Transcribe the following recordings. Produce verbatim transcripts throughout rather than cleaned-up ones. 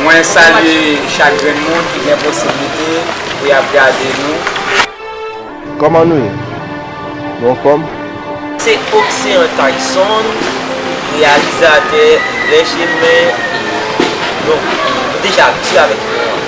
Mwen salye chak grenn moun ki gen posiblite pou y ap gade nou. Kòman nou ye? Nou anfòm? Se Ocean Tyson, reyalizatè Vrè Chemen. Donk, nou deja abitye avèk non an.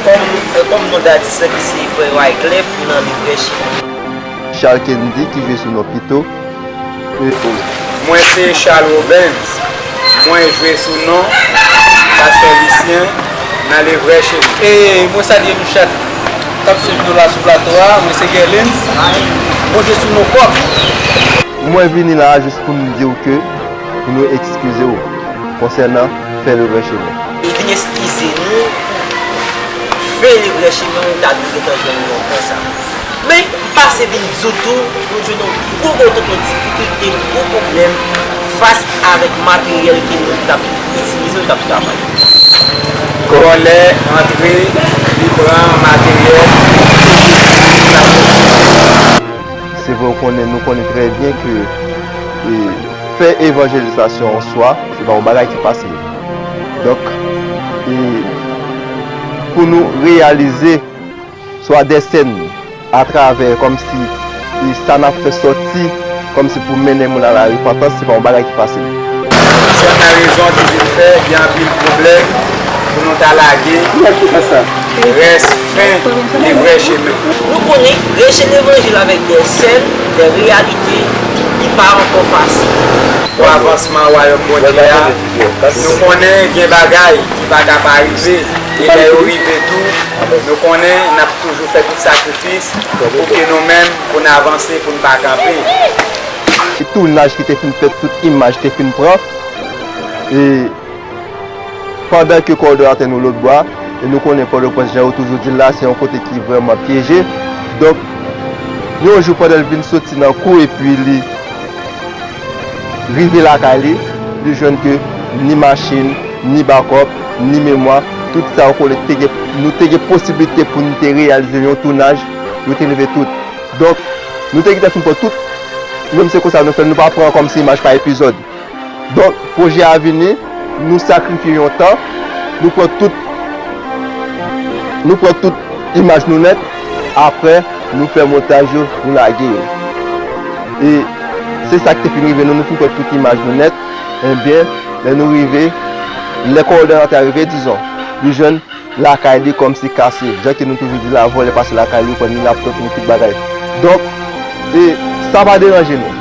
Kòm, kòm non d atis lan ki se Frè Wyclef, nou nan Le Vrè Chemen. Charles Kendy ki jwe sou non Pito. Mwen se Charles Robens. Mwen jwe sou non Pastè Lucien nan Le Vrè Chemen. E mwen salye nou chak k ap swiv nou la sou plato a. Mwen se Gerlens. Mwen jwe sou non Kòk. Mwen vini la a jis pou m di w ke pou nou ekskize w konsènan Fè Le Vrè Chemen. E vin eskize nou, Fè Le Vrè Chemen, ou ta dwe gentan jwenn non konsa. Men, m pase vin di w tou, nou jwenn yon gwo, gwo tonton difikilte, gwo pwoblèm fas avèk materyèl ke nou t ap itilize, nou t ap travay. Vòlè antre, li pran materyèl. Se vre, ou konnen, nou konnen trè byen ke, e, fè evanjelizasyon an swa, se pa yon bagay ki fasil. Donk, e, pou nou reyalize swa dè sèn atravè kòmsi, e, sa n ap fè sòti kòmsi pou mennen moun a la repantans, se pa yon bagay ki fasil. Se yon rezon ki vin fè gen anpil pwoblèm pou nou ta lage rès fen Le Vrè Chemen. Nou konnen preche levanjil avèk dè sèn, dè reyalite, li pa ankò fasil. Pou avansman Wayòm Bondye a, nou konnen gen bagay ki pa ka pa rive, e lè yo rive tou, nou konnen n ap toujou fè tout sakrifis pou ke nou menm, pou n avanse, pou n pa kanpe. E tounaj ki te fin fèt, tout imaj te fin pran. E pandan ke kowòdonatè nou lòtbò a, e nou konnen Pòtoprens, jan yo toujou di l la, se yon kote ki vrèman pyeje. Donk, yon jou pandan l vin soti nan kou epi li rive lakay li, li jwenn ke ni machin, ni bakòp, ni memwa, tout sa yo kole te gen, nou te gen posiblite pou n te reyalize yon tounaj, yo te leve tout. Donk, nou te gentan fin pran tout, nou menm se konsa nou fè l, nou pa pran kòmsi imaj pa epizòd. Donk, pwojè a vini, nou sakrifye yon tan, nou pran tout, nou pran tout imaj nou nèt, apre, nou fè montaj yo, nou lage yo. E se sa ki te fin rive nou, nou fin pran tout imaj nou nèt, ebyen, lè nou rive, lè kowòdonatè a rive, dizon, li jwenn lakay li kòmsi kase. Jan ke nou toujou di la, vòlè pase lakay li, pran ni laptòp, ni tout bagay. Donk, e sa pa deranje nou.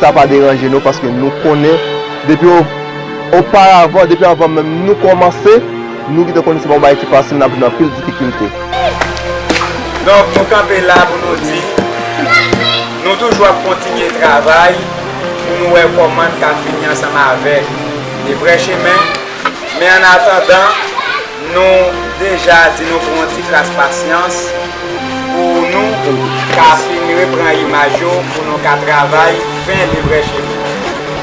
Sa pa deranje nou paske nou konnen depi o-, oparavan, depi anvan menm nou kòmanse, nou gentan konnen se pa yon bagay ki fasil, n ap jwenn anpil difikilte. Donk, nou kanpe la pou nou di, nou toujou ap kontinye travay pou nou wè kòman n ka fini ansanm avèk Le Vrè Chemen. Men annatandan, nou deja di nou pou yon ti kras pasyans pou nou ka fin repran imaj yo, pou nou ka travay fen Le Vrè Chemen.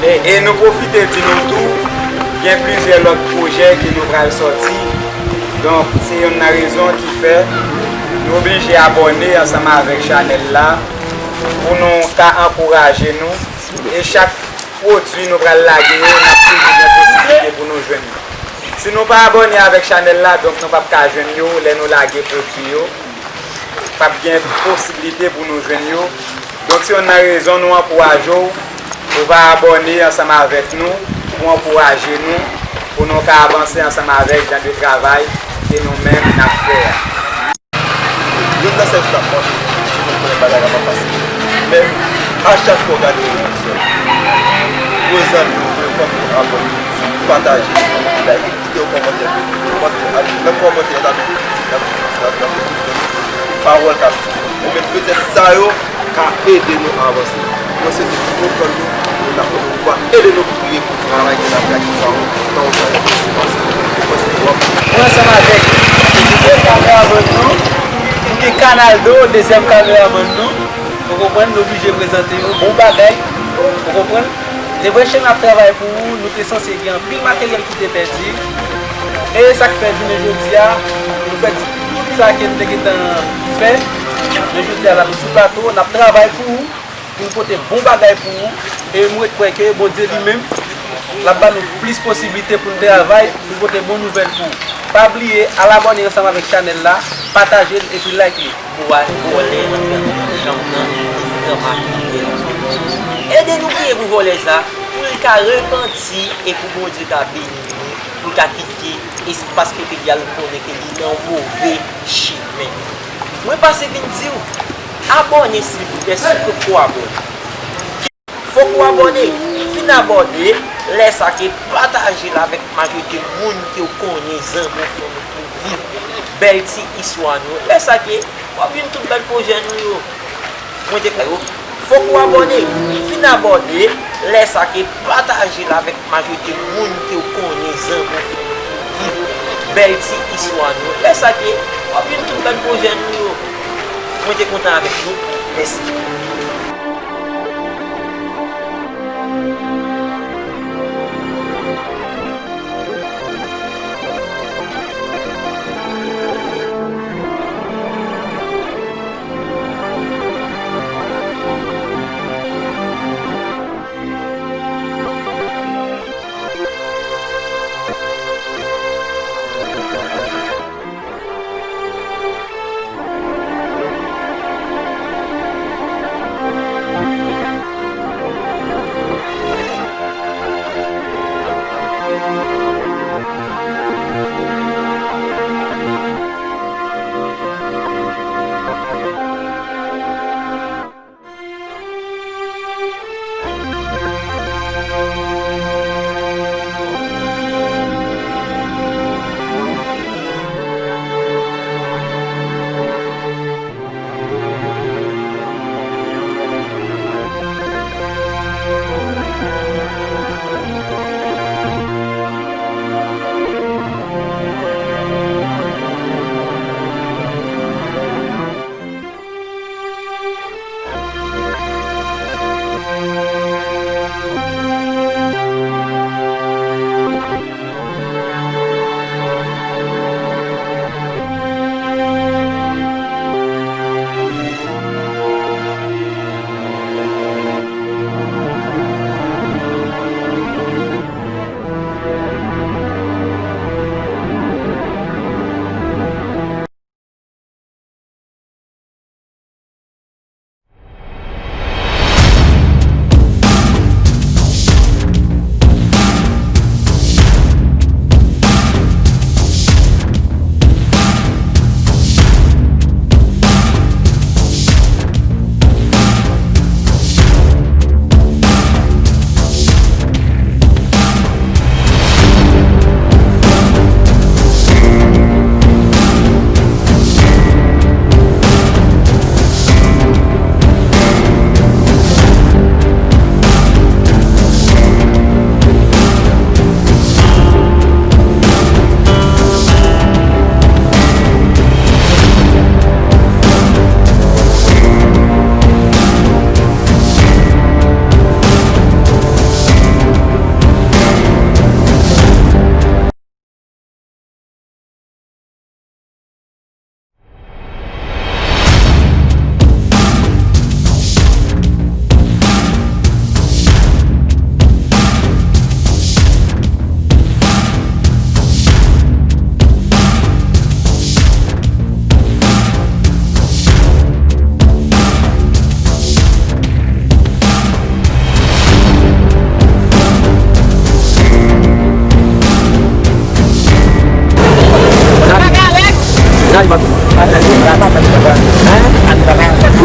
E, e nou pwofite di nou tou, gen plizyè lòt pwojè ke nou pral sòti. Donk, se youn nan rezon ki fè nou oblije abòne ansanm avèk chanèl la pou nou ka ankouraje nou. E chak pwodui nou pral lage yo, n ap toujou gen posiblite pou nou jwenn yo. Si nou pa abòne avèk chanèl la, donk nou p ap ka jwenn yo lè nou lage pwodui yo. P ap gen posiblite pou nou jwenn yo. Donk, se youn nan rezon nou ankouraje w pou w va abòne ansanm avèk nou, pou ankouraje nou, pou nou ka avanse ansanm avèk jan de travay ke nou menm n ap fè a. Youn nan sèvis n ap mande, se nou konnen bagay la pa fasil. Men, a chak fwa w gade yon episòd, voye zanmi w, voye fanmi w, abòne, pataje, like, kite yon kòmantè pou nou. Paske nan kòmantè yo ta vin nan, nan, nan, nan pawòl k ap di. Ebyen, petèt sa yo ka ede nou avanse. Mwen swete tout moun konn nou, nou ta konn nou va ede nou priye pou travay ke n ap fè ak sa yo, nan yon jan de pase. Mwen ansanm avèk de kameramann nou, nou gen Kanaldo, dezyèm kameramann nou. Ou konprann, nou oblije prezante yon bon bagay. Ou konprann? Le Vrè Chemen ap travay pou ou, nou te sanse gen anpil materyèl ki te pèdi. E sa k fè jounen jodi a, nou pèdi tout sa ke n te gentan fè. Men jodi a la, nou sou plato, n ap travay pou ou, pou n pote bon bagay pou ou. E m ret kwè ke Bondye li menm, L ap ba nou plis posiblite pou n travay, pou n pote bon nouvèl pou ou. Pa bliye, al abòne ansanm avèk chanèl la, pataje l epi like li. Pou al vòlè nan kay moun, janm nan gran makitè. Ede nou priye pou vòlè sa, pou l ka repanti e pou Bondye ka beni li, pou l ka kite espas kote l ye a, l konnen ke li nan move chimen. Mwen pase vin di w, abòne silvouplè, si w poko abòne. Fòk ou abòne. Fin abòne, lè sa ke pataje l avèk majorite moun ke w konnen, zanmi w, fanmi w, pou viv bèl ti istwa nou. Lè sa ke w ap jwenn tout bèl pwojè nou yo. Mwen te ka yo. Fòk ou abòne. Fin abòne, lè sa ke pataje l avèk majorite moun ke w konnen, zanmi w, fanmi w, pou viv bèl ti istwa nou. Lè sa ke w ap jwenn tout bèl pwojè nou yo. Mwen te kontan avèk nou. Mèsi.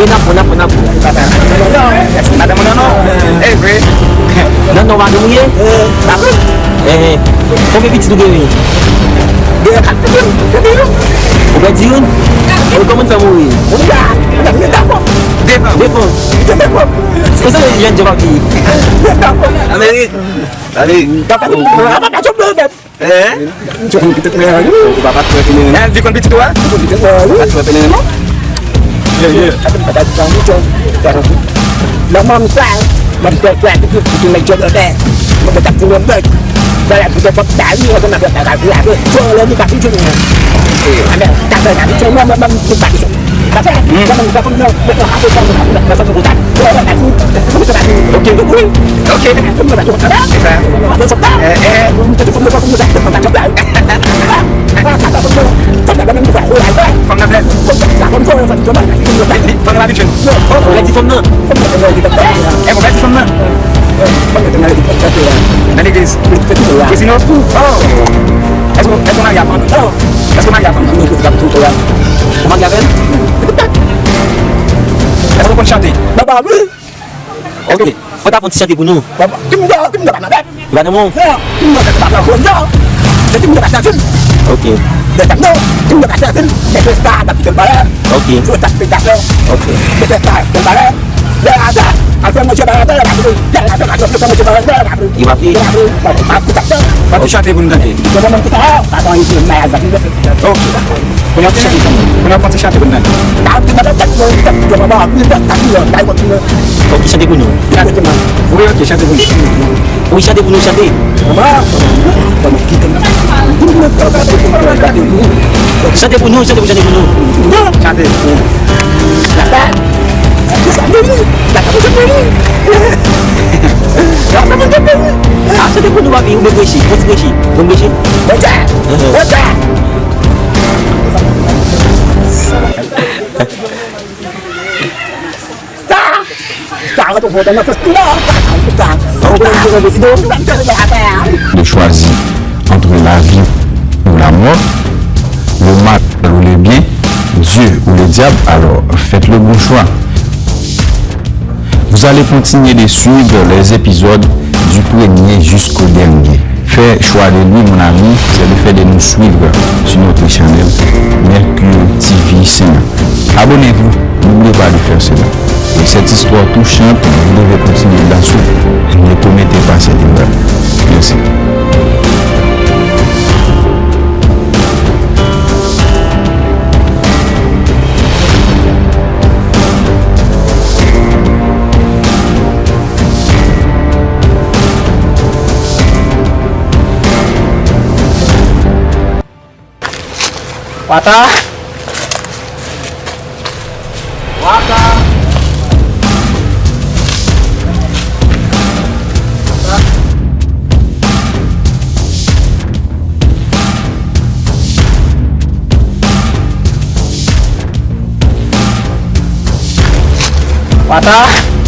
Wi, n ap, n ap, n ap. Madanm ou nan non? Eh, vre. Nan non madanm ou ye? Eh, eh. Konbyen pitit ou genyen? Gen kat pitit, gen youn. Ou pèdi youn? Ou kòman fè mouri? Devan. Devan. Devan. Konsa jèn jan papi. Amerik. Amerik. Hein? Ou pa pa twè pene non? Ou pa twè pene non? Ou pa twè pene non? Ye, ye. Nan manm sa, manm sa, sa, pitit, pitit nèg jòdòtè. Mwen t ap di mwen bèk. Sa la, pitit pòp ta wi, mwen konn ap fè bagay la. Jò lè nou pa toujou nou. Amè, ta fè la, pitit mwen, mwen, mwen, mwen pa toujou. Ok. Ok. Fanm nan bèl. Fanm nan pa vin jwenn. Oh, ou pèdi fanm nan. E, ou pèdi fanm nan. Nan legliz. Kesino? Oh. Èske, èske w marye a fanm? Èske w marye a fanm? Ou marye avè l? Èske w konn chante? Ok. Fò w ta fè yon ti chante pou nou. Li pa nan men w? Ok. Ok. Ok. Li pa pli. Fè ti chante pou n tande. Ok. Kounye a ti chante. Kounye a ti chante pou n tande. Ok, chante pou nou. Wi, ok, chante pou nou. Wi, chante pou nou, chante. Chante pou nou, chante pou, chante pou nou. Chante. Ah, chante pou nou, papi, ou vle preche, ou vle preche, ou vle preche. De choisir entre la vie ou la mort, le mal ou le bien, Dieu ou le diable, alors faites le bon choix. Vous allez continuer de suivre les épisodes du premier jusqu'au dernier. Fais choix de lui, mon ami, c'est le fait de nous suivre sur notre channel Mercure T V Sénat. Abonnez-vous, n'oubliez pas de faire cela. Et cette histoire touchante, vous devez continuer de la suivre. Ne commettez pas cette erreur. Merci. Wata. Wata. Wata.